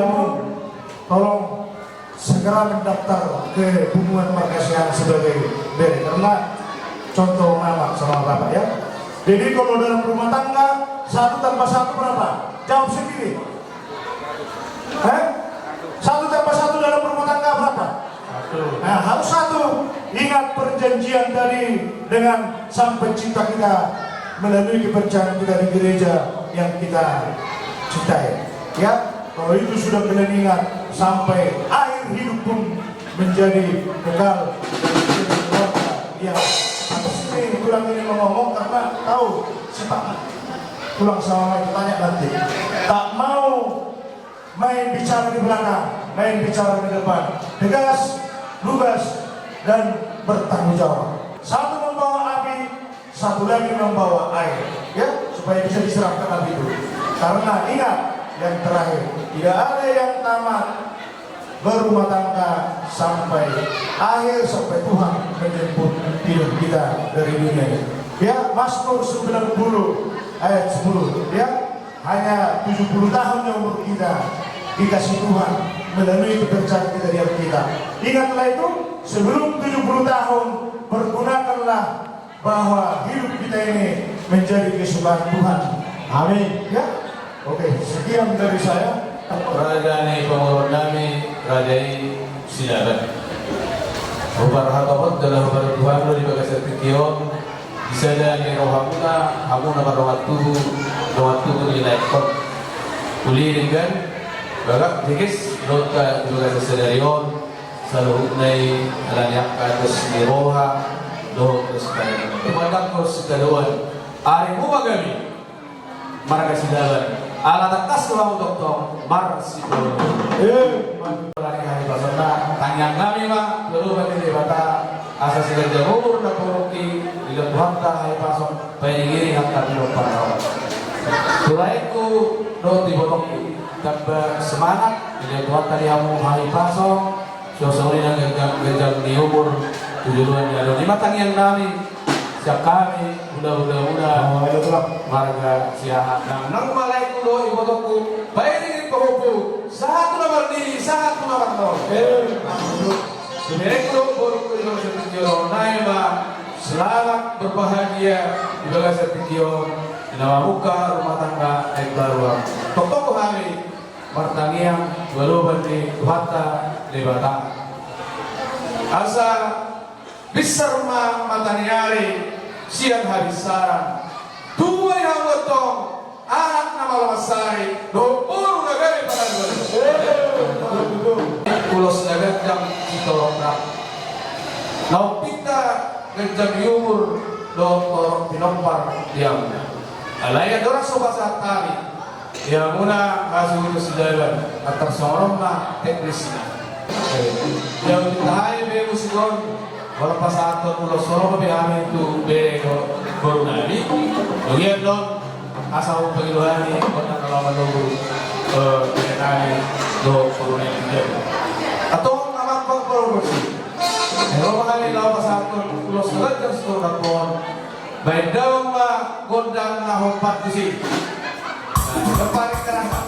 tolong segera mendaftar ke punguan Marga Siahaan sebagai bere. Karena contoh mama sama bapak, ya. Jadi, kalau dalam rumah tangga, satu tambah satu berapa? Jawab sendiri. Eh? Satu tambah satu dalam rumah tangga berapa? Satu. Nah, harus satu. Ingat perjanjian tadi dengan Sang Pencipta kita melalui kepercayaan kita di gereja yang kita cintai. Ya, kalau itu sudah kalian ingat, sampai akhir hidup pun menjadi bekal dan menjadi keluarga yang, apa sih, tulang ini mau ngomong karena tahu sifat tulang sama itu, tanya nanti. Tak mau main bicara di belakang, main bicara di depan. Tegas, lugas, dan bertanggung jawab. Satu membawa api, satu lagi membawa air. Ya, supaya bisa diserahkan api itu. Karena ingat, yang terakhir, tidak ada yang tamat berumah tangga sampai akhir, sampai Tuhan menjemput hidup kita dari dunia ini. Ya, Mazmur sembilan puluh ayat sepuluh, ya. Hanya tujuh puluh tahun ya umur kita, dikasih Tuhan melalui kepercayaan kita di Alkitab. Ingatlah itu, sebelum tujuh puluh tahun, pergunakanlah bahwa hidup kita ini menjadi kesukaan Tuhan. Amin. Ya? Oke, sekian dari saya. Raja ni pamoruon nami, Raja i Silaban. Huparhatop jala huparingot Tuhan do di bagasan tingki on, di sada ni rohamuna, hamu na mardongan tubu, dongan tubu ni laengkon. Uli denggan, bagak jeges, dohot di bagasan sadari on, saluhutna i alani angka tos ni roha, dohot tos ni pangkos sitadoan. Ari muna gabe. Marga Silaban. Ala tangkas do hamu tongtong marsitadoan. Eh, mantap. Alani hahipasonna, tangiang nami ma tu Amanta Debata, asa siganjang umur na purungki dilehon Tuhanta hahipasonna, paingiringi angka pinompar na on. Tu laengku dohot ibotongku, tamba semangat dilehon Tuhanta di hamu hahipason, songon i nang ganjang, ganjang ni umur tu joloan ni ari on. I ma tangiang nami sian hami hulahula muna, oh, iya, Tulang, marga Siahaan. Nang, nang ma laengku dohot ibotongku, paingiringi pahompu, sahat tu na marnini, sahat tu na marnono. Eh, betul. Di berengku dohot borungku di bagasan tingki on, nai ma selamat berbahagia di bagasan tingki on, di na mamungka rumah tangga na imbaru. Tongtong do hami martangiang tu aloban ni Tuhanta Debata. Asa binsar ma mata ni ari sian habinsaran. Tubu ma i hamu antong, anak na malo mansari, dohot boru na gabe pangalualuan. Ulos na ganjang sitorop rap. Na umpinta ganjang ni umur, dohot torop pinompar di hamuna. Alai andorang so pasahat hami di hamuna hasuhuton Silaban, antar songon on ma teknisna. Di hamuna hami be musik on, molo pasahathon ulos on, olo be hami tu bere dohot boru nami. Bagian on, asa umpangido hami, gondang na laho manogu, eh, bere nami dohot boru nami. Antong amang pangkorupsi. Elo ma hami laho pasahathon ulos na ganjang sitorop rap on. Baen damang ma gondang na hombar tusi. Nah, depan kerana.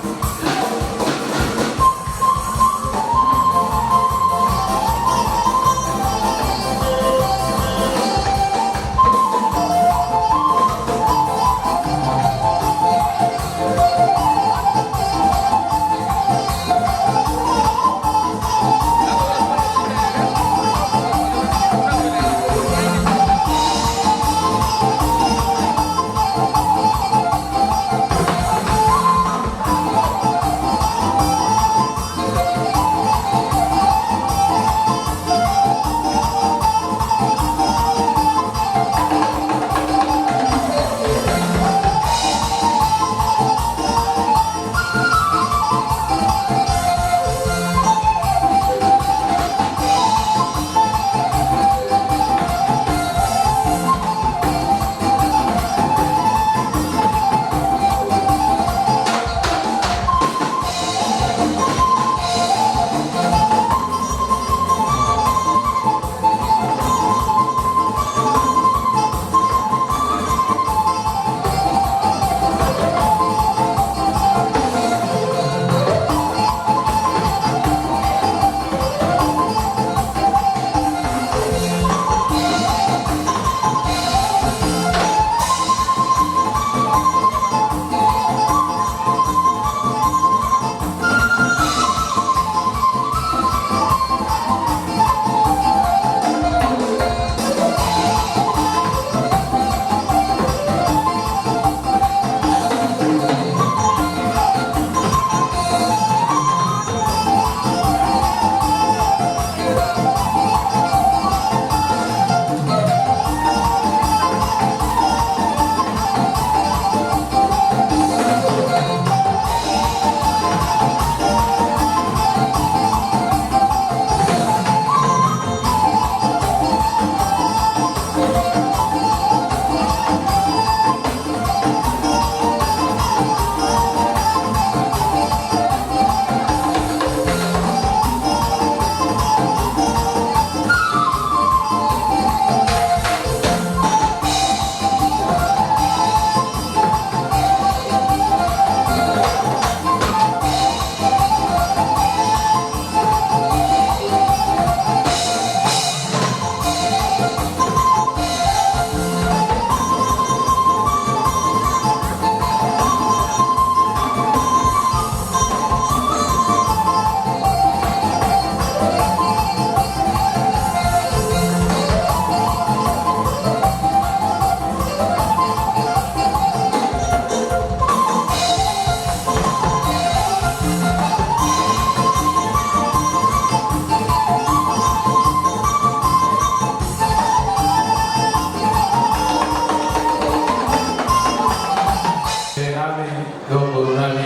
Boru nami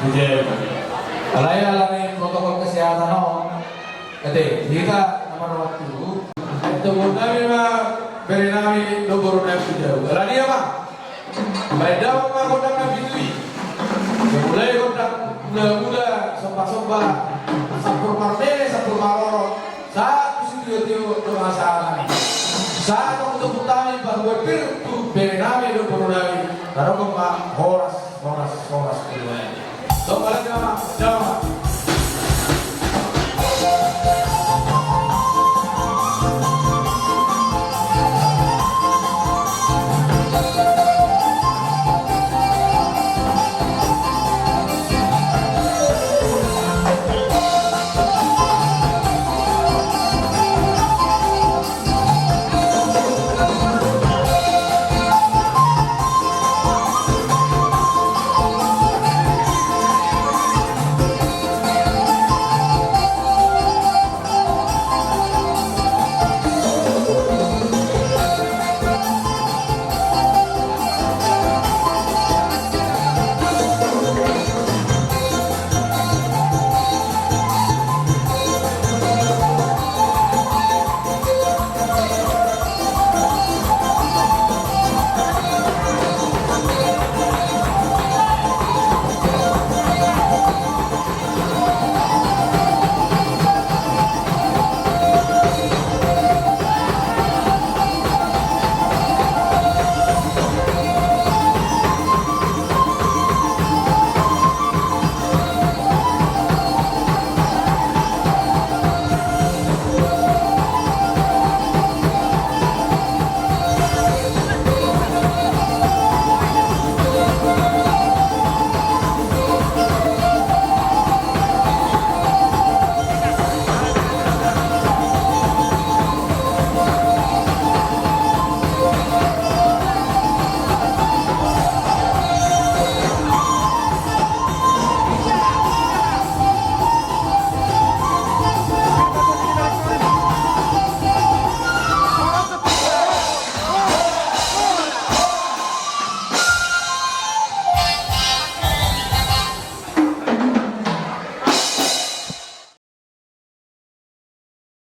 tu jabu. Alai ala ni protokol kesehatan on, ate, hita na marwaktu. Ate, boru nami ma, bere nami dohot boru nami tu jabu. Alani i ma. Baen damang ma gondang na pitu i. Mulai gondang mula-mula, somba-somba, sampur marbere, sampur marorot. Sahat tu sitio-tio do asa nami. Sahat tu topung nami, bahwa pir tu bere nami dohot boru nami. Tarokon ma horas, horas, horas keduanya. Tong balik nama.